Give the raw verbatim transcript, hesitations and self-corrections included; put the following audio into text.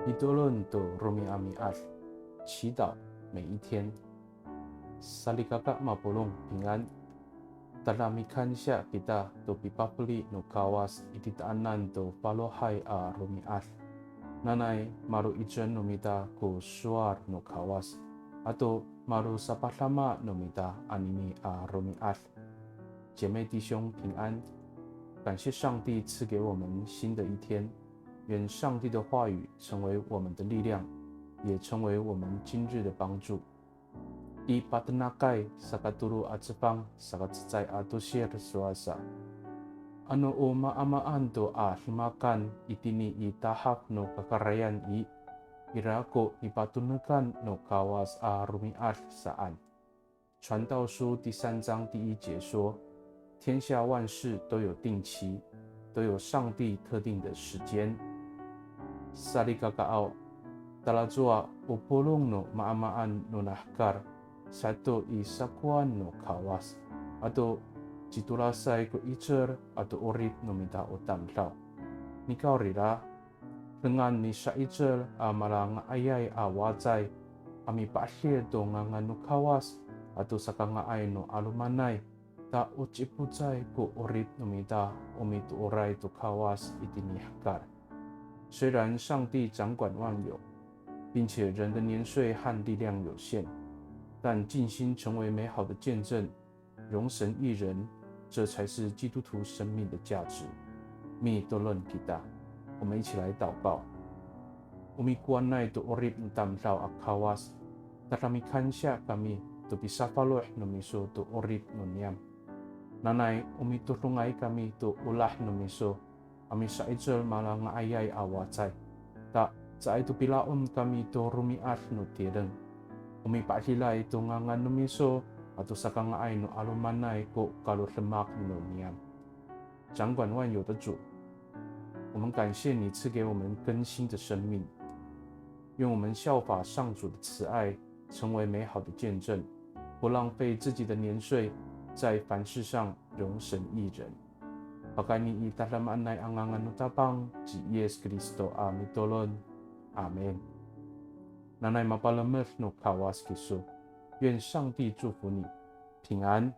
Mitolon to romi'ami'ad, 祈祷每一天。Salikaka mapolong, 平安。Tada mikansiya kita to pipafeli no Kawas i titaanan to falohay a romi'ad. Nanay malo'icel no mita ko sowal no Kawas, ato malosapadama no mita anini a romi'ad. 姐妹弟兄平安，感谢上帝赐给我们新的一天，愿上帝的话语成为我们的力量，也成为我们今日的帮助。I Patenakay saka tolo a cefang saka cecay a tosir sowal sa, ano o maamaan to a demakan itini i tahaf no kakarayan i, ira ko nipatonekan no Kawas a romi'ad saan. 传道书第三章第一节说，天下万事都有定期，都有上帝特定的时间。Salikakaaw, talacowa o polong no maamaan nona hekal sato i sakowan no Kawas, ato citolasay ko 'icel ato 'orip no mita o tamdaw. Nikawrira, dengan misa'icel a malanga'ayay a wacay a mipa'edil to ngangan no Kawas ato sakanga'ay no 'alomanay, ta o cipocay ko 'orip no mita o mitooray to Kawas itini hekal. 虽然上帝掌管万有，并且人的年岁和力量有限，但尽心成为美好的见证，荣神益人，这才是基督徒生命的价值。Mitolon kita，我们一起来祷告。O mikowanay to 'orip no tamdaw a Kawas, tada mikansiya kami to pisafaloh no miso to 'orip no niyam. Nanay o mitodongay kami to olah no miso a misa'icel malanga'ayay a wacay. Ta caay to pila'om kami to romi'ad no tireng. O mipa'edilay to ngangan no miso ato sakanga'ay no 'alomanay ko kalodemak no niyam. 掌管万有的主，我们感谢你赐给我们更新的生命。愿我们效法上主的慈爱，成为美好的见证，不浪费自己的年岁，在凡事上荣神益人。Pakayni i tadamaanay a ngangan no Tapang ci Yis Kristo a mitolon. Amin. Nanay mapalemed no Kawas kiso. 愿上帝祝福你，平安。